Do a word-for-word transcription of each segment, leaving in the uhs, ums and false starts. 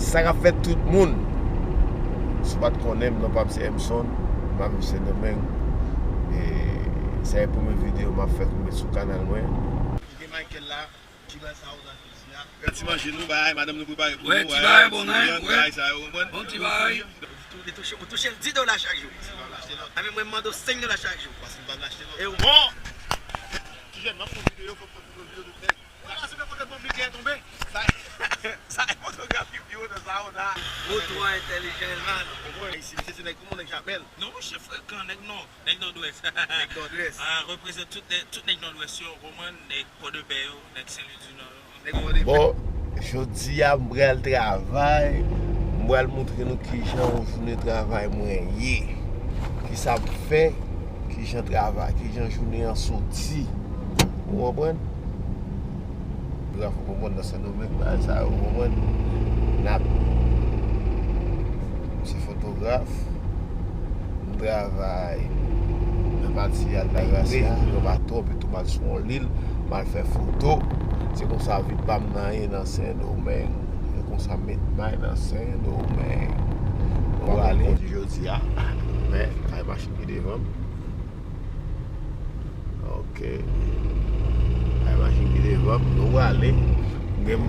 Sa k ap fèt tout moun? Si w pa t konnen m, non pa m se Emson, m ap viv Sendomeng. E sa e premye videyo m ap fè pou met sou kanal mwen. Kite Michael la, ti bagay sa ou nan jodi a. Ti manje nou bay, madanm nou prepare pou nou. Wè, ti bagay bon, bagay sa yo, ou konprann? Bon ti bagay. Ou touche, ou touche l dis dola chak jou. Sa vle mwen mande w senk dola chak jou. Paske m pa vle achte non. E ou bon? Ti jèn, m ap fè yon videyo, fòk mwen fè yon videyo de tèt. Sa se fè kote bon videyo tonbe. Sa, sa e fotografi pi wotan sa yo la. Ou twò entèlijan, Elman. Ou konprann? Si misye se nèg kòman nèg Japèl? Non, monchè, frekan, nèg nò, nèg Nòdwès. Nèg Nòdwès. Ah, reprezent tout nèg, tout nèg Nòdwès yo, ou konprann? Nèg Pòdepè yo, nèg Sen Lwi di Nò yo. Bon, jodi a m pral travay, m pral montre nou kijan yon jounen travay mwen ye, kisa m fè, kijan travay, kijan jounen an soti. Ou konprann? Brèf, ou konprann nan Sendomeng, bagay sa yo, ou konprann? N ap, m se fotograf, m travay nan pati Altagracia, yo pa twòp, etou m al sou yon lil, m al fè foto. Se konsa vi pa m nan ye nan Sendomeng. Se konsa m met may nan Sendomeng. Nou prale jodi a, men kay machin ki devan m. Ok. Ay, machin ki devan m, nou prale. M gen,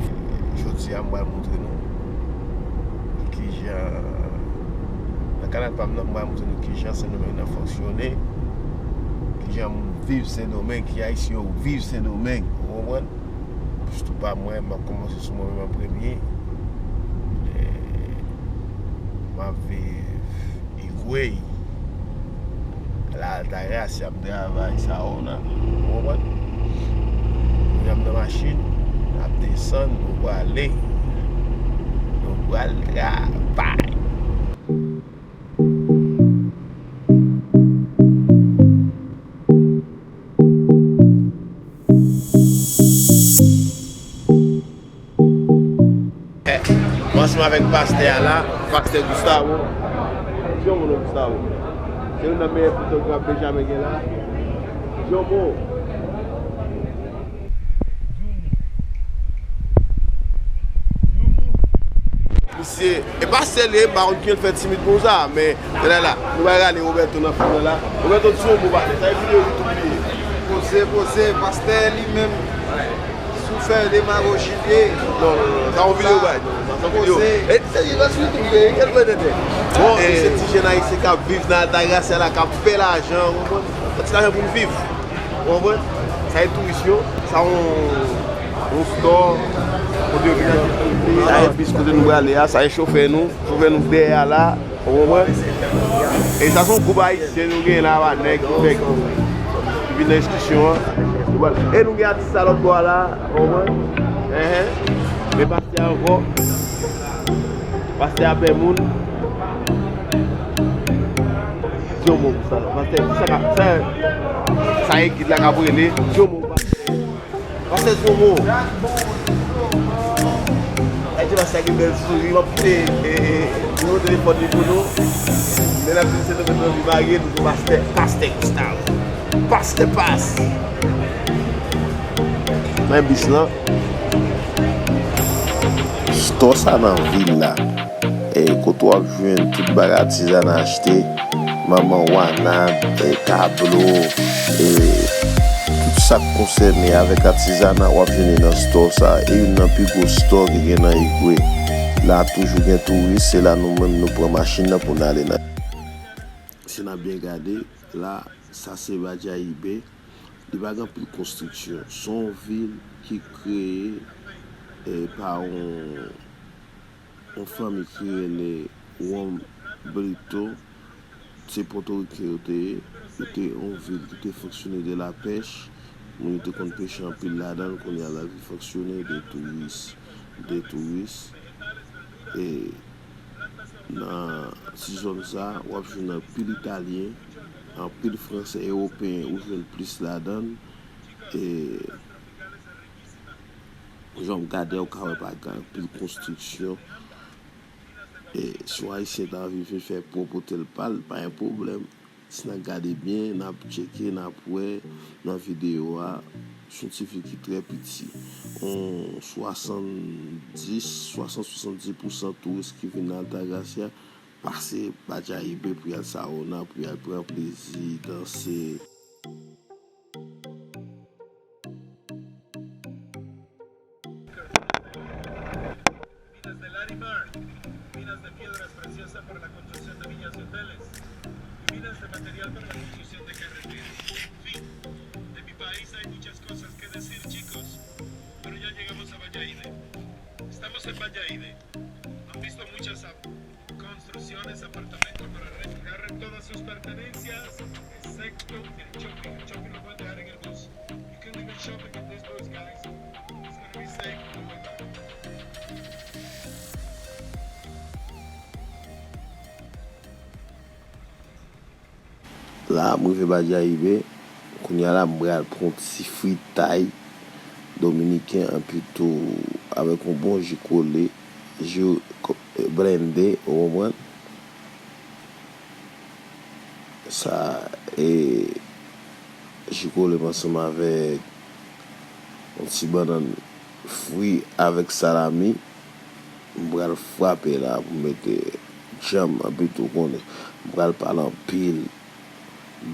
jodi a, m pral montre nou kijan, nan kanal pa m nan, m pral montre nou kijan Sendomeng nan fonksyone, kijan moun viv Sendomeng, ki Ayisyen yo viv Sendomeng, ou konprann? Sitou pa mwen, m ap kòmanse sou mwen menm an premye. E, m ap viv Igwe. La Altagracia ap travay sa yo la. Ou konprann? Kounye a m nan machin, n ap desann, nou prale. Nou pral travay. Mwen ansanm avèk pastè a la, pastè Gustavo. Jomo non Gustavo. Se youn nan meyè fotograf Benjamin gen la. Jomo. Misye, e pastè li ye, m pa konn kijan l fè timid konsa, men, tèlè la, nou bay rale Roberto nan fim nan la. Roberto, di yon mo, pastè, sa e videyo YouTube li ye. Poze, poze, pastè li menm. Si w fè demagoji l ye. Non, non, non, sa yon videyo bay, non, sa yon videyo. E, se li nan sou YouTube, e, kèl mwen tètè. Bon, e, se ti jèn ayisyen k ap viv nan Altagracia la, k ap fè lajan, ou konprann? Fè ti lajan pou n viv, ou konprann? Sa e touris yo, sa yon, yon store, kote yo vin achte tout. Sa e bis kote nou prale a, sa e chofè nou, chofè nou dèyè a la. Ou konprann? E sa se yon gwoup ayisyen nou genyen la, pa nèg, nèg ki vin nan diskisyon an. E nou gen atis sa lòt bò a la, ou konprann? Enhen. Men pastè a ankò. Pastè a pè moun. Di yon mo pou sa. Pastè, sa ka, sa, sa e gid la k ap rele. Di yon mo pou pastè. Pastè Jomo. Ay, di pastè gen bèl souri. M ap kite, e, e, nimewo telefòn li pou nou. Men n ap di se nou menm nou anvi marye, nou di pastè, pastè Gustavo. Pastè Pas. Men bis lan. Store sa nan vil la. E, kote w ap jwenn tout bagay atizana achte, manman wana, e, tablo, e, tout sa k konsène avèk atizana w ap jwenn li nan store sa. E youn nan pi gwo store ki gen nan Igwe. La toujou gen touris, se la nou menm nou pran machin nan pou n ale nan. Si n ap byen gade, la, sa se Badjayibe. Li pa gen anpil konstriksyon. Se yon vil ki kreye, e, pa yon yon fanmi ki rele Juan Brito, se pòtoriken yo te ye, yo te yon vil ki te fonksyone de la pèch, moun yo te konn peche anpil ladan l, kounye a la vin fonksyone de touris, de touris. E nan ti zòn sa, w ap jwenn anpil Italyen, anpil Fransè, Ewopeyen, ou jwenn plis ladan l. E Jan w gade a, ou ka wè pa gen anpil konstriksyon. E si yon Ayisyen ta anvi vin fè pwòpte l pa l, pa gen pwoblèm. Si n ap gade byen, n ap tcheke, n ap wè nan videyo a, Se yon ti vil ki trè piti. On swasanndis, swasant, swasanndis pousan touris ki vin nan Altagracia pase Bajayibe pou y al Saona, pou y al pran plezi, danse. Minas de Larimar, minas de piedras preciosas para la construcción de villas y hoteles, y minas de material para la construcción de carreteras. En fin, de mi país hay muchas cosas que decir, chicos, pero ya llegamos a Bajaide. Estamos en Bajaide. Han visto muchas ap- construcciones, apartamentos para retirar todas sus pertenencias, excepto el shopping. El shopping lo pueden dejar en el bus. You can leave el shopping in this bus, guys. It's gonna be safe on the way back. La a, m rive Bajayibe. Kounye a la, m pral pran yon ti fritay dominiken, anpi tou avèk yon bon ji kole, ji ko- blende, ou konprann? Sa, e, ji kole m ansanm avèk yon ti bannann fri avèk salami. M pral frape la pou m mete djanm, anpi tou konnen. M pral pale anpil,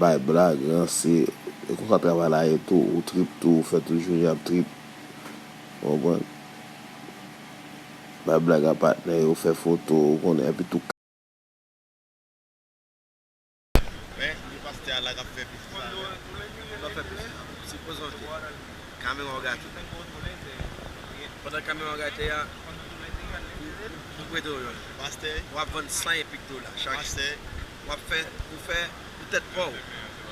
bay blag, ranse. E konsa travay la ye tou, ou trip tou, ou fè tout jounen ap trip. Ou konprann? Bay blag a patnè yo, fè foto, ou konnen, anpi tou. Men, se pastè a la k ap fè pis la. L ap fè pis la. Sipoze w te. Kamera w gate. Pandan kamera w gate a, m prete w youn. Pastè. W ap vann san enpi k dola chak jou. Pastè. W ap fè, ou fè pou tèt pa w,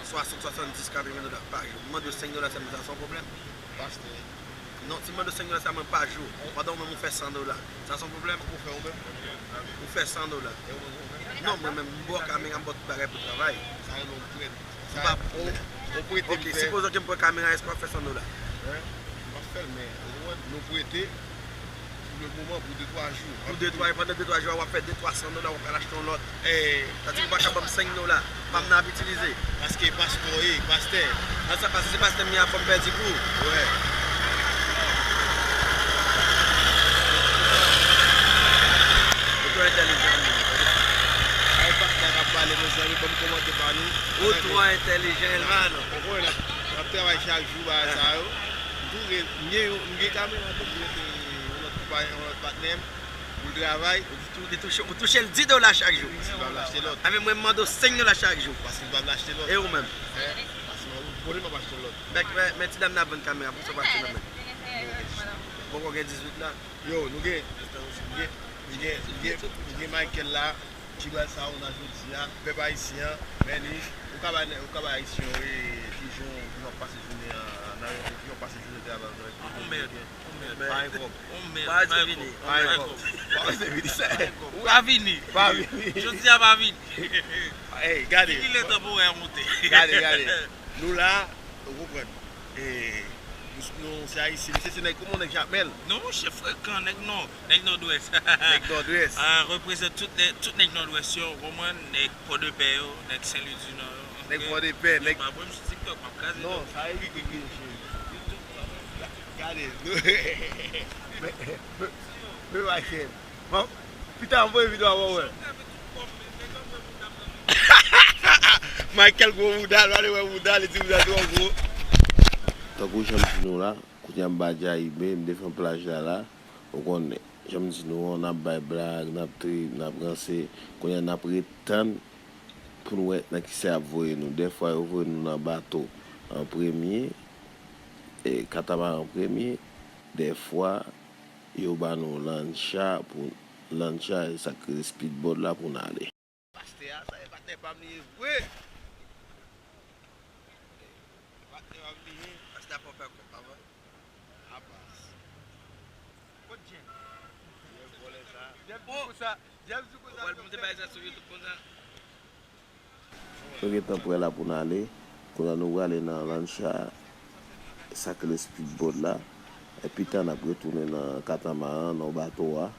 swasant, swasanndis, katreven dola pa jou. M mande w senk dola sèlman, sa se yon pwoblèm? Pastè. Non, si m mande w senk dola sèlman pa jou, pandan ou menm ou fè san dola, sa se yon pwoblèm? Ou fè ou menm? Ou fè san dola. E ou menm ou fè? Non, mwen menm, m ba w kamera, m ba w tout bagay pou travay. Sa rele yon prèt. M pa, ou, ou prete m fè. Ok, sipoze ke m pran kamera, èske w ap fè san dola? Hein? M ap fè l, men, ou konprann, nou prete pou le moman, pou de twa jou. Pou de twa, pandan de twa jou a, w ap fè de twa san dola, w ap al achte yon lòt. Eh. Sa di ou pa ka ban m senk dola, pa m nan ap itilize. Paske pastè w ye, pastè. An sa, paske se pastè m ye a, fò m pèdi kou. Wè. Ou twò entèlijan, mwen. Ay, pastè k ap pale, mezanmi, ban m kòmantè pa nou. Ou twò entèlijan, Elvano. Ou konprann, n ap travay chak jou, bagay sa yo. M tou gen, m gen yon, m gen kamera tou, m gen yon lòt konpayi, yon lòt patnè m, pou l travay. Ou tou, ou touche, ou touche l di dola chak jou. Paske l pa vle achte lòt. A, men mwen, m mande w senk dola chak jou. Paske l pa vle achte lòt. E ou menm? Hein? Paske mwen, kote m ap achte lòt? Mèt, mèt, mèt ti dam nan ap vann kamera, pou sa w pa achte nan men. Bon, bon, gen dizuit la. Yo, nou gen, nou gen, nou gen, nou gen, nou gen Michael la. Ki pral Saona jodi a, pèp ayisyen an, men li, ou ka bay, ou ka bay ayisyen yo, e, kijan, kijan w ap pase jounen an, nan, kijan w ap pase jounen travay avèk dominiken. On mèd, on mèd. Pa gen kòb. On mèd, pa di vini, pa gen kòb. Pa di vini, sa. Pa vini. Pa vini. Jodi a pa vini. Ey, gade. Ki lè tanporè a monte. Gade, gade. Nou la, ou konprann. E, nou, nou se ayisyen. Misye se nèg, kòman nèg Jakmèl? Non, monchè, frekan, nèg nò, nèg Nòdwès. Nèg Nòdwès. Ah, reprezant tout nèg, tout nèg Nòdwès yo, ou konprann, nèg Pòdepè yo, nèg Sen Lwi di Nò yo. Nèg Pòdepè, nèg. Pa wè m sou TikTok, m ap kraze. Non, sa e YouTube li ye, cheri. YouTube, pa wè m. Gade, men, men, men, Michael. Bon, pita m voye videyo a ba w wè. Michael gwo bouda, l pale wè bouda, li di bouda twò gwo. Tankou jan m di nou la, kounye a m Bajayibe, m devan plaj la la, ou konnen, jan m di nou an, n ap bay blag, n ap trip, n ap ranse, kounye a n ap ret tann pou n wè nan kisa y ap voye nou. Dèfwa yo voye nou nan bato an premye, e, katamaran an premye, dèfwa yo ba nou lancha pou, lancha, e sa k rele speedboat la pou n ale. Pastè a, sa e patnè pa m li ye vre. Patnè pa m li ye. Pastè a pa w fè kòb avan. Apas. Kot Jen? Jen vòlè sa. Jen di konsa. Jen di konsa. Ou pral monte bagay sa sou YouTube konsa. Nou gentan prè la pou n ale. Kounye a nou prale nan lancha, sa k rele speedboat la. Epi tan n ap retounen nan katamaran, nan bato a.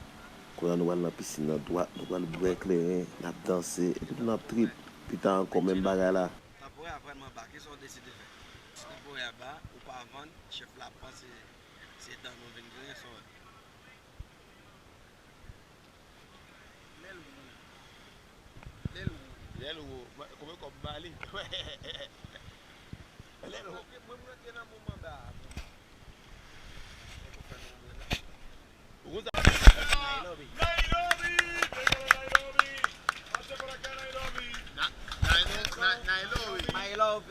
Kounye a nou pral nan pisin nan dwat, nou pral bwè kleren, n ap danse, epi tou n ap trip. Pita ankò, menm bagay la. Tanporè a vrèman ba, kisa w deside fè? Nan Goyab la, ou pa vann, chèf la panse se dan nou vin griyen sòt. Lè l wo. Lè l wo. Lè l wo. Mwen, konbyen kòb m ba li? Lè l wo. Mwen, mwen rantre nan moman ba a. Ou konn sa? Nairobi. Nairobi! Pase por acá, Nairobi! Na-, Nairobi, Nairobi. My love.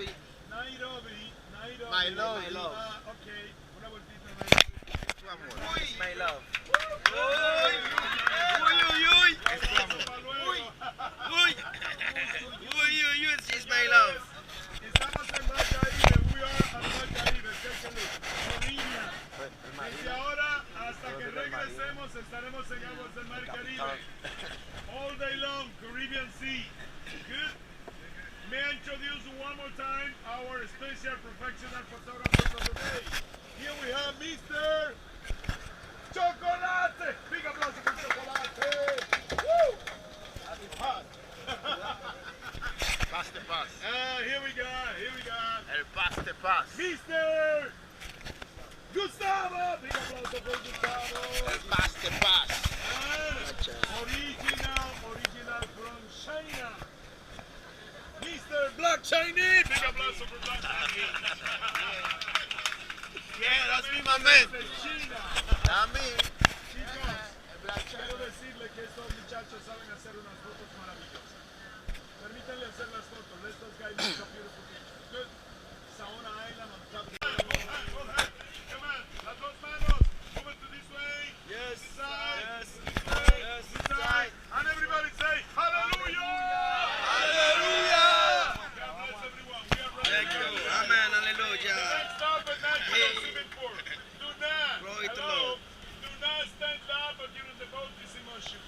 Nairobi, Nairobi. My love. My love. Ah, ok. Una vueltita, Nairobi. Uy. My love. Uy, uy, uy. Uy. Uy. Uy, uy, uy. She's my love. Estamos en Valladolid. We are at Valladolid. Caribbean. Desde ahora hasta que regresemos estaremos en aguas del Mar Caribe. All day long, Caribbean Sea. Good. May I introduce one more time our special professional photographers of the day? Here we have Mister Chocolate. Big applause for Chocolate. Woo! That's the pass. Pass the pass. Uh, here we go. Here we go. El pass the pass. Mister Gustavo! Big aplauso por Gustavo! El pass the pass. And original, original from China. Mister Black Chinese! Big aplauso por Black Chinese! Yeah, that's me, my man. China. That's me. Chicos, quiero decirle que estos muchachos saben hacer unas fotos maravillosas. Permítanle hacer las fotos. Let those guys make some beautiful pictures. Good. Saona Island on top. Hold hand, hold hand. Come on. Las dos manos. Move it to this way. Yes. This side. Yes. This way. Yes. This side. And everybody say, "Hallelujah." Hallelujah. God bless everyone. We are ready. Thank you. Amen. Hallelujah. The next up and next, hey. Do not, glory to hello. Lord. Do not stand up during the baptism worship.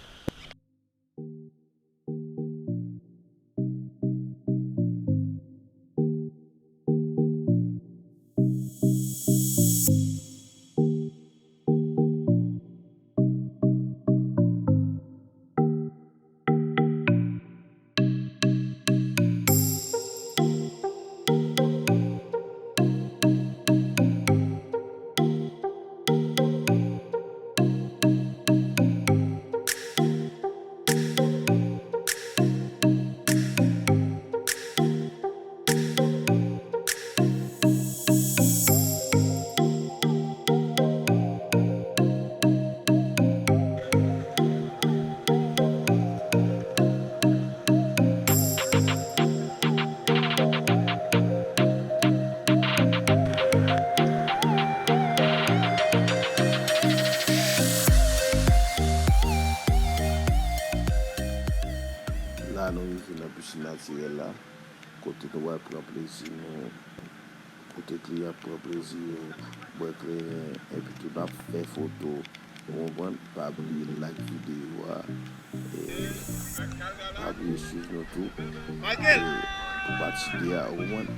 La, nou rive nan pisin natirèl la, kote nou pral pran plezi nou, kote kliyan ap pran plezi yo, bwè kleren, epi tou n ap fè foto. Ou konprann? Pa bliye like videyo a, e pa bliye swiv nou tou, e pou pati de a, ou konprann?